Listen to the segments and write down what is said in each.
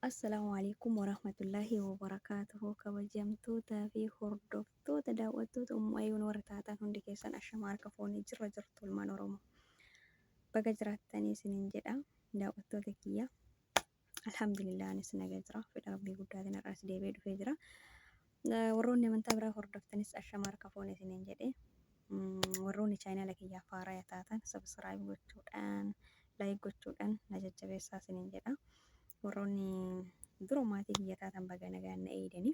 Assalaamu Aleykum Warahmatullaahi Wabarakaatuhu Kabajamtootaa fi hordoftoota daawwattoota Ummu Ayuun warri taatan hundi keessan ashama harka fuunee jirra jirtu ilmaan Oromoo. Baga jiraattanii isiniin jedha daawwattoota kiyya. Alhamdulillah anis naga jira. Fedha Rabbii guddaatiin har'as deebi'ee dhufee jira. Warroonni amantaa biraa hordoftanis ashama harka fuune isiniin jedhe. Warroonni chaayinaala kiyyaaf haaraya taatan sabsiraayib gochuudhaan laayik gochuudhaan na jajjabeessaa isiniin jedha. Warroonni dura maatii kiyya taatan baga nagaan na eeydani.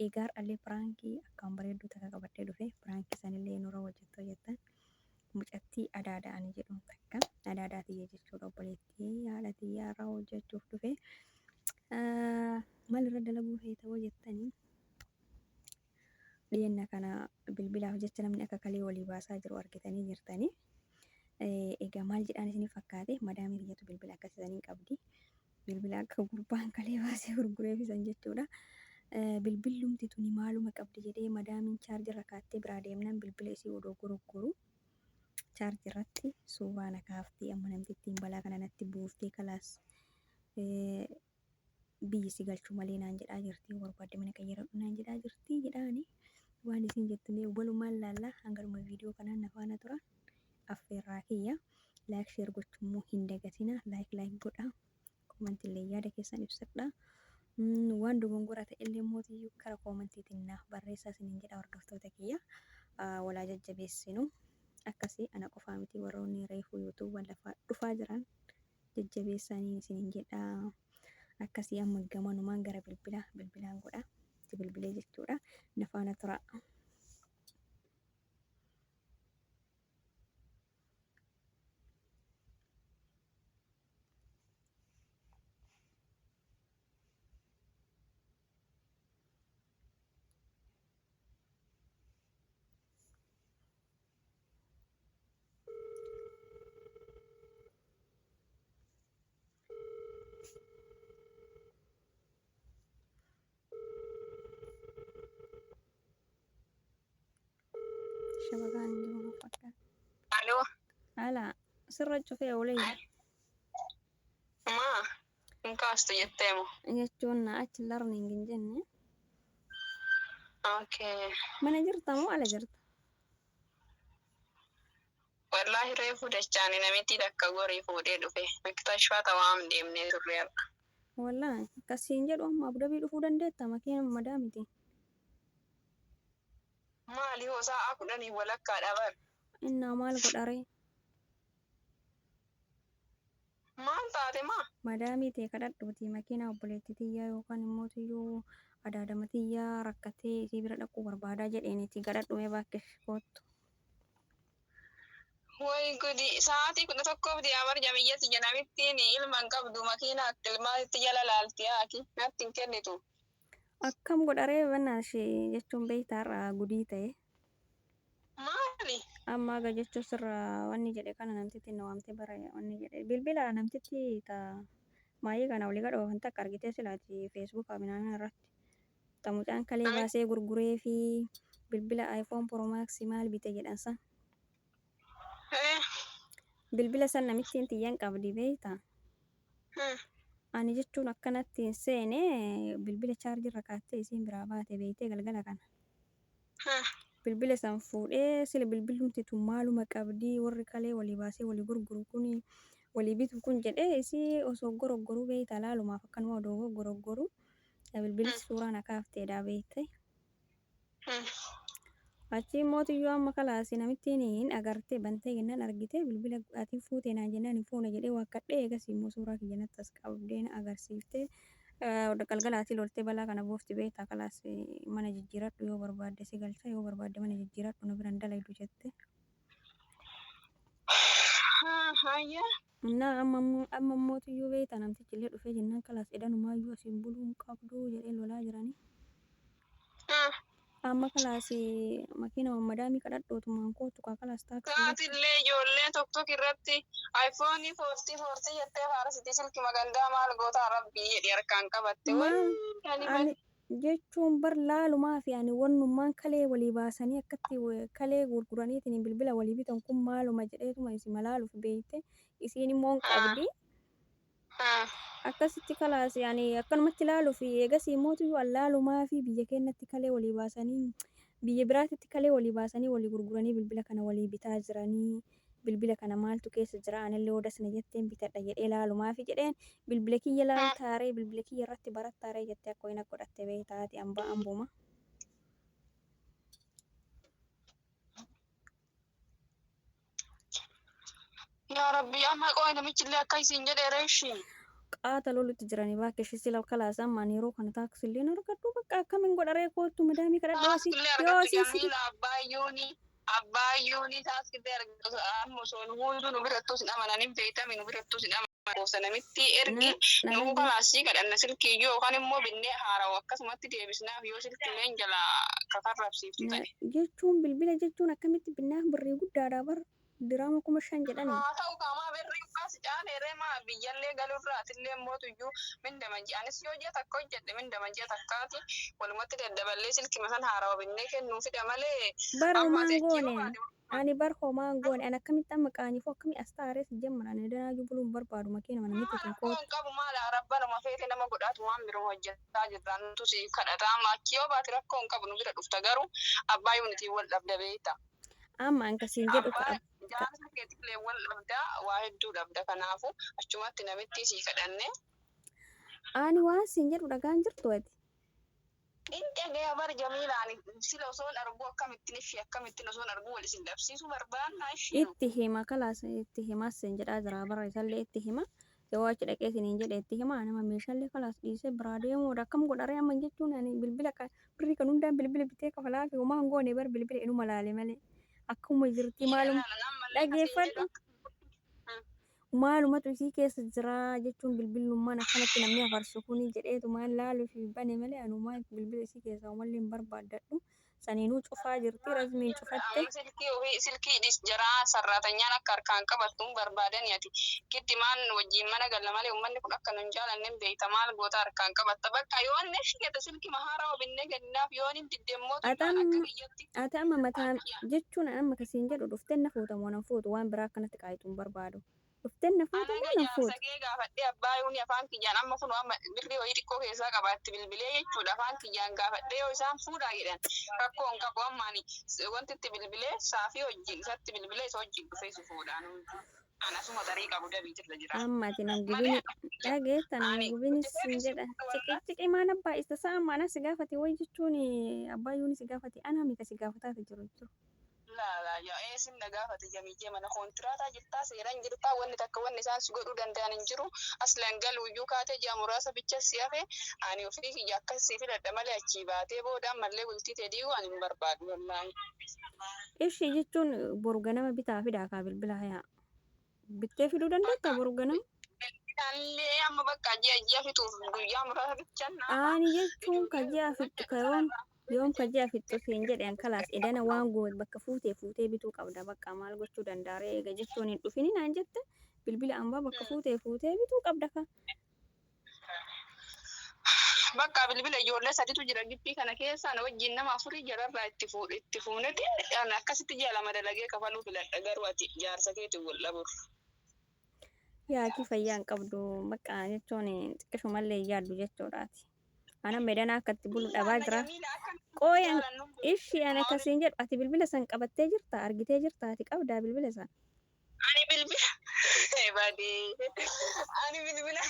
Egaa har'allee piraankii akkaan bareedduu takka qabadhee dhufe. Piraankii sanillee nurra hojjettoo jettan mucattii adaadaa ani jedhuun takka adaadaa tiyya jechuudha obboleettii haadha tiyyaa irraa hojjechuuf dhufe. Maal irra dalaguu feeta hoo jettanii Dhiyeenna kana bilbilaaf jecha namni akka kalee walii baasaa jiru argitanii jirtanii. Egaa maal jedhaan isin fakkaate madaamii tiyyatu bilbila akkasii saniin qabdi. Bilbila akka gurbaan kalee baasee gurgureef isan jechuudha. Bilbillumti tuni maaluma qabdi jedhee madaamiin chaarjirra kaattee biraa deemnaan bilbila isii odoo gurguru chaarjirratti suuraa na kaaftee amma namtittiin balaa kana natti buuftee kalaas biyyi si galchu malee naan jedhaa jirti yoo barbaadde mana qayyaradhu naan jedhaa jirti jedhaani waan isin jettu mee walumaan laalla hanga dhuma viidiyoo kanaa na faana tura affeerraa kiyya laayik sheer gochuu immoo hin dagatina laayik laayik godha koomantii illee yaada keessan ibsadha waan dogongora ta'e illee mootiyyuu kara koomantiitiin naaf barreessaa isiniin jedha hordoftoota kiyya walaa jajjabeessinu akkasii ana qofaa miti warroonni reefuu yuutuuban lafaa dhufaa jiran jajjabeessaaniin isiniin jedha. Akkasii amma gamanumaan gara bilbila bilbilaan godha. Itti bilbilee jechuudha. Na faana tura. Shabakaan hin jiru na fakkaata. Aloo. Ala sirra cufee oolee Maa hin kaastu jettee moo? jechuun na achi learning hin jenne. Okay. Mana jirta moo ala jirta? Wallaahi reefu dachaani namitii takka gorii fuudhee dhufe miktashfaa tawaam deemnee turre har'a. Wallaahi akkas siin jedhu amma Abudabii dhufuu dandeetta makiina madaamiti. Maali hoo sa'aa kudhaniif walakkaadha bar. Innaa maal godharee? Maal taate maa? Madaamii tee kadhadhuutii makiinaa obboleettii tiyyaa yookaan immoo tiyyuu adaadama tiyyaa rakkatee isii bira dhaquu barbaadaa jedheeniiti gadhadhu mee baakkish koottu. Way gudi sa'aatii 11f diyaamar jamiyya tiyya namittiin ilma hin qabdu makiinaa akka ilmaatitti jala laalti haaki natti hin kennitu. Akkam godharee bannaashi jechuun beektaa har'a gudii ta'e. Maali? Amma aga jechuun sirra wanni jedhe kana namtitti na waamte bara wanni jedhe bilbila namtitti ta maayii kana olii gad oofan takka argitee silaati feesbuukaa minaamin irratti ta mucaan kalee baasee gurguree fi bilbila iPhone Pro Max maal bite jedhan san bilbila san namittiin tiyyan qabdi beeyta ani jechuun akkanatti hin seene bilbila chaarjirra kaattee isiin biraa baate beeytee galgala kana Bilbila san fuudhee sila bilbilumti tun maaluma qabdii warri kalee walii baasee walii gurguru kun walii bitu kun jedhee isii osoo goroggoruu beeyta laalumaaf akkanuma odoo goroggoru bilbilichi suuraa na kaafteedha beeyte. Achii mootiyyuu amma kalaasi namittiin hin agarte bantee jennaan argite bilbila ati fuute naan jennaan hin fuune jedhee waakkadhee eegasii immoo suuraa kiyya natti as qabdee na agarsiifte. Galgala ati loltee balaa kana buufti beektaa kalaas mana jijjiiradhu yoo barbaadde si galcha yoo barbaadde mana jijjiiradhu na bira hin dalaydu jette. Hayya. Innaa amma immoo amma immootiyyuu beektaa namtichi illee dhufee jennaan kalaas edanumaayyuu asiin buluu hin qabdu jedhee lolaa jiranii. Amma kalaas makiina madaamii kadhadhootumaan koottu kaa kalaas taaksii jechuudha. Taatillee ijoolleen tok tok irratti iPhone 40 40 jettee faarsiti silkima gandaa maal gootaa rabbii jedhi harkaan qabatte Maal way ani ani jechuun bar laalumaafi ani wannummaan kalee walii baasanii akkatti kalee gurguraniitiin bilbila walii bitan kun maaluma jedheetuma isima laaluuf beeyte isiin immoo hin qabdi. Akkasitti kalaas ani akkanumatti ilaaluu fi eegasii mootuyyuu an laalumaa fi biyya keenyatti kalee walii baasanii biyya biraatitti kalee walii baasanii walii gurguranii bilbila kana walii bitaa jiranii bilbila kana maaltu keessa jira anillee odas na jetteen bitadha jedhee laalumaa fi jedheen bilbila kiyya laaltaaree bilbila kiyya irratti barattaaree jettee akka wayina godhatte beektaati ambaa ambuma. Yaa Rabbi amma qoy namichillee akka isin jedheera ishii. Qaata lolutti jiranii baakki ishee sila kalaas amma ani yeroo kana taaksi illee argadhu bakka akkamiin godharee koottu madaamii kadhadhu asii Taaskillee yoo argattu asiin si Jamiila Abbaayyuuni Abbaayyuuni taaskillee argattu amma osoo nu hunduu nu birattus hin amananin beeytami nu birattus hin amanan gosa namitti na ergi na nu dhagee kalaasii kadhanna silkiiyyuu yookaan immoo binnee haarawu akkasumatti deebisnaaf yoo silkiileen jala kakarrabsiiftu na ta'e. jechuun bilbila jechuun akkamitti binnaaf birrii guddaadha bar diraama 5000 jedhani. Haa ta'u qaamaa birrii baas caalee maa biyyallee galurraa atillee mootuyyuu mindama ji'anis yoo ji'a takka hojjedhe mindama ji'a takkaati walumatti daddaballee silkima san haarawa binnee kennuu fida malee Bar amma homaan ati achii yoo goone baate ani bar homaan goone ani akkamitti amma qaaniifuu akkamii as taa'arees jemman ani danaa buluun barbaadu makiina mana miti maal tun rakkoo kootu. hin qabu maal rabbanuma feete nama godhaatu waan biroo hojjetaa jirra nutu si kadhata amma achii yoo baate rakkoo hin qabu nu bira dhufta garuu abbaa yuunitiin wal dhabda beekta. Amma an kasiin jedhu ka Abbaa ka jaarsa keetillee wal dhabda waa hedduu dhabda kanaafu achumatti namitti sii kadhanne. Ani waan siin jedhu dhagaan jirtu ati. Inni dhagaya bar Jamiilaan sila osoon arguu akkamittiin ishii akkamittiin osoon arguu wal isin dhabsiisuu barbaannaa ishiinu. Itti hima kalaas itti himas siin jedhaa jira bara isallee itti hima yoo achi dhaqee siniin jedhe itti hima nama meeshaalee kalaas dhiisee biraa deemuudha akkam godharee amma jechuun ani bilbila birrii kan hundaan bilbila bitee kafalaa fi homaa hin goone bar bilbila inuma laale malee akkuma jirti Ila maalum laalan ammallee kasiin jedhu dhageeffadhu akka maalumatu isii keessa jira jechuun bilbilummaan akkanatti namni afarsu kuni jedheetumaan laaluu fi bane malee anumaa bilbila isii keessaa homallee hin barbaaddadhu saniinuu cufaa jirti rasmiin cufatte. Amma silkii ofii silkii dhis jaraa sarraatanyaan akka harkaan qabattu hin barbaadani ati giddimaan wajjin mana galla malee uummanni kun akka nun jaalanne hin beekta maal goota harkaan qabatta bakka yoon inni shigete silkii mahaaraa obinnee kennaaf yoon hin diddemmoo Ati tuyyaan akka amma kiyyatti ati amma mataa akkiya. jechuun amma kasiin jedhu dhuftee na fuuta moo nan fuutu waan biraa akkanatti qaayitu hin barbaadu. Dhuftee na fuuta Anaga moo nan jaarsa fuutu? kee gaafadhee abbaa yuuni afaan kiyyaan amma kun amma birrii wayii xiqqoo keessaa qabaatti bilbilee jechuudha afaan kiyyaan gaafadhee yoo isaan fuudhaa jedhan rakkoo hin qabu amma ani wanti itti bilbilee saafii wajjin isatti bilbilee isa wajjin dhufee si fuudhaan ana asuma tarii qabu dabiitirra jira Amma ati nan malee gubini dhageetta nan ani gubini hojjetee siin si jedha. fuudha Ciqi wallaahi. ciqi maan abbaa isa sa'a amma anas si gaafate wayi jechuun abbaa yuuni si gaafate anaa mika si gaafataati jiru jiru. Laa laa yaa eesin na gaafate jamiijee mana koontiraataa jirtaa seeraan jirtaa wanni takka wanni isaan si godhuu danda'an hin jiru aslan galuuyyuu kaatee ji'a muraasa bicha si hafe ani ofii kiyya akkas si filadha malee achii baatee booda ammallee bultii tee diiguu ani hin barbaadu wallaahi. Ishii jechuun boru ganama bitaa fidaa kaa bilbila hayaa. Bittee fiduu dandeetta Bakka boru ganama? bilbilallee amma bakka ji'a ji'a fixuuf guyyaa muraasa bichan naafa Ani jechuun ka ijoolleen ji'a fixxu ka yoom yoom ka ji'a fixxu siin jedhe an kalaas edana waan goot bakka fuutee fuutee bituu qabda bakka maal gochuu danda'aree eega jechuun hin dhufini naan jette bilbila ambaa bakka fuutee fuutee bituu qabda ka. Bakka bilbila ijoollee saditu jira gibbii kana keessa ana wajjin nama afurii jararraa itti fuudhe itti fuuneti ani akkasitti ji'a lama dalagee kafaluu filadha garuu ati jaarsa keetiin wal dhaburra. Yaakii fayyaa hin qabdu bakka jechuun xiqqishumallee hin yaaddu jechuudhaati. Ana medana akka itti bulu dhabaa Jaallanna jira. Jamiila akka Qooyan jaalannu ishii ana akkasiin jedhu ati bilbila san qabattee jirta argitee jirta ati qabdaa bilbila san. Ani bilbila badii ani bilbila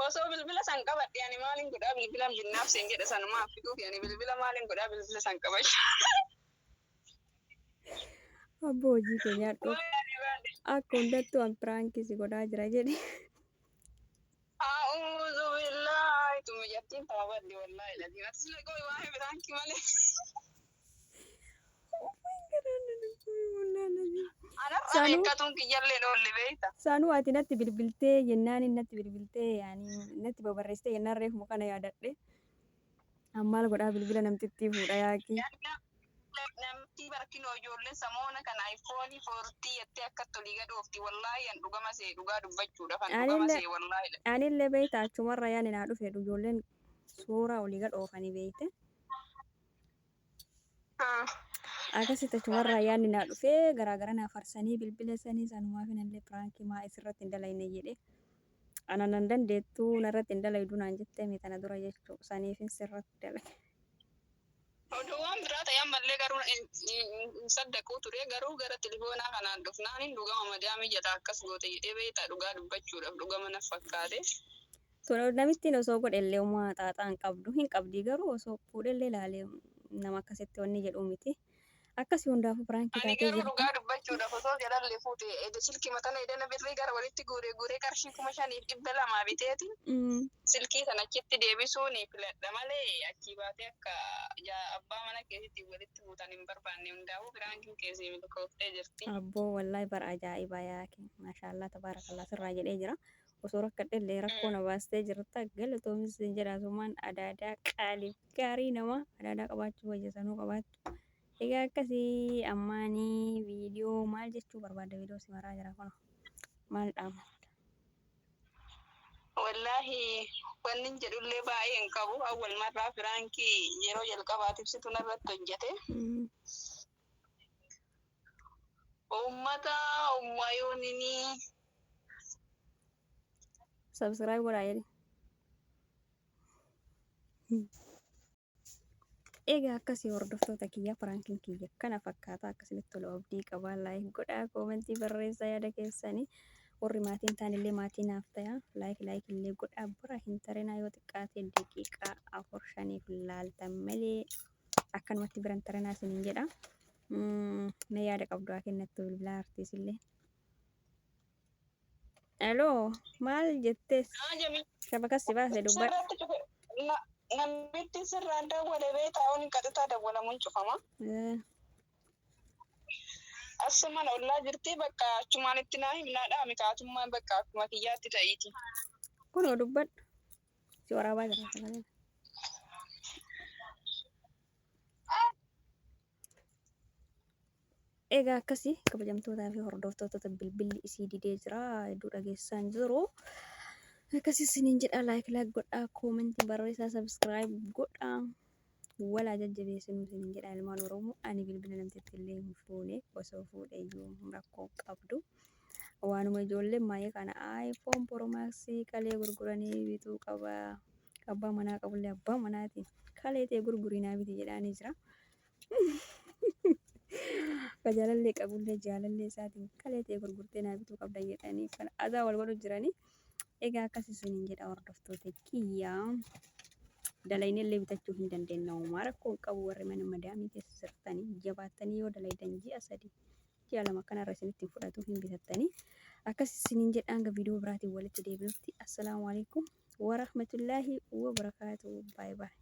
osoo bilbila san qabadhe ani maalin godhaa bilbila binnaaf seen jedhe sanumaaf fituufi ani bilbila maalin godhaa bilbila san qabadhe. Abboo hojii kee nyaadhu. Wayi ani baade. Akka hundattuu an piraankii si godhaa jira jedhe. A'uudhu billaahi tumi jettiin tama badde wallaahi laziim ati sila qoy waa'ee biraankii malee. Anarra Sanuu beekatuun kiyyallee dhoolle beekta. sanuu ati natti bilbiltee jennaan natti bilbiltee yaani natti babarreessitee jennaan reefuma kana yaadadhe. An maal godhaa bilbila namtittii fuudha yaakii. Namti barkinoo ijoolleen samoona kana iPhone 40 jettee akkatti olii gad oofti wallaahi an dhugama see dhugaa dubbachuudhaaf an dhugama Anillee see wallaahi. anillee beekta achumarra yaani naa dhufe ijoolleen suuraa olii gad oofanii beekte. Akkasitti achumarraa yaadni naa dhufee garaa gara naa farsanii bilbila sanii sanumaaf hinallee piraankii maa isirratti hin dalayne jedhe. Ana nan dandeettuu narratti hin dalaydu naan jettee mi tana dura jechuu saniifin sirratti dalage. Oduu waan biraa ta'e ammallee garuu hin saddaquu ture, garuu gara tilifoonaa kanaan dhufnaan dhugama madaamii jala akkas goote jedhee beektaa, dhugaa dubbachuudhaaf dhugama naf fakkaate. Tun namittiin osoo godhellee homaa xaaxaa hin qabdu, hin qabdii, garuu osoo fuudhellee ilaalee nama akkasitti wanni jedhuu miti. Akkasii hundaafuu piraankii Ani taatee garuu jirti. Dhugaa dubbachuudhaaf osoo jalallee fuute ede silkii matana edana birrii gara walitti guuree guuree qarshii 5200 biteeti silkii sana achitti deebisuun filadha malee achii baatee akka abbaa mana keessitti walitti buutan hin barbaanne. Hundaafuu piraankiin keessii milkooftee jirti. Abboo wallahi bara ajaa'ibaa yaake, maashaallah tabaarakallah sirraa jedhee jira. Osoo rakkadhe illee rakkoo na baastee jirta, galatoomis sin jedha. Asumaan adaadaa qaaliif gaarii nama adaadaa qabaachuu wayya sanuu qabaachuu. Egaa akkasii ammaanii viidiyoo maal jechuu barbaadda? Viidiyoo si maraa jira kun maal dhaama? Wallaahi wanni jedhullee baay'ee hin qabu. Awwal marraa piraankii yeroo jalqabaatiif situ narratti hojjete. Uummata ummayoonini Subscribe godhaa jedhi. Egaa akkasii hordoftoota kiyya, piraankiin kiyya kana fakkaata. Akkasinitti tolu abdii qabaa. Like godhaa, koomentii barreessaa yaada keessanii. Warri maatiin taanillee maatii naaf ta'a. Like like illee godhaa, bira hin tarinaa. Yoo xiqqaate daqiiqaa 4 5f laaltan malee akkanumatti bira hin tarinaa isiniin jedha. Mee yaada qabdu haa kennattu bilbilaa artiisillee. Aloo, maal jettees? Shabakas si baase, dubbadhu. Sirratti cufe, namitti sirraan dawwale beektaa, oni qaxitaa dawwalamuun cufama. Asumaan ollaa jirti, bakka achumaan itti naa himnaa dhaami kaatummaan bakka akkuma kiyyaatti ta'iiti. Kunoo dubbadhu. Si waraabaa jira sagaleen. Egaa akkasii kabajamtootaa fi hordoftoota, bilbilli isii didee jira, hedduu dhageessaan jiru. Akkasii isiniin jedha, like like godhaa, koomentii barreessaa, subscribe godhaa. Walaa jajjabeessinuu isiniin jedha ilmaan Oromoo. Ani bilbila namtitti illee hin fuune, osoo fuudhe iyyuu rakkoo qabdu. Waanuma ijoolleen maayee kana iPhone Pro Max kalee gurguranii bituu qaba. Abbaa manaa qabullee abbaa manaatiin kalee ta'e gurgurii naa biti jedhaanii jira. Ka jaalallee qabullee jaalallee isaatiin kalee ta'e gurgurtee naa bituu qabda jedhanii kan adaa wal godhu jiranii. Egaa akkas isiniin jedha hordoftoota kiyyaa. Dalaynellee bitachuu hin dandeenya, homaa rakkoo hin qabu. Warri mana madaamii keessa jirtanii jabaattanii yoo dalaydan ji'a 3 ji'a 2 kanarra isinitti hin fudhatu, hin bitattanii. Akkas isiniin jedha, hanga viidiyoo biraatiin walitti deebinutti assalaamu alaikum warahmatullaahi wabarakaatu, baay baay.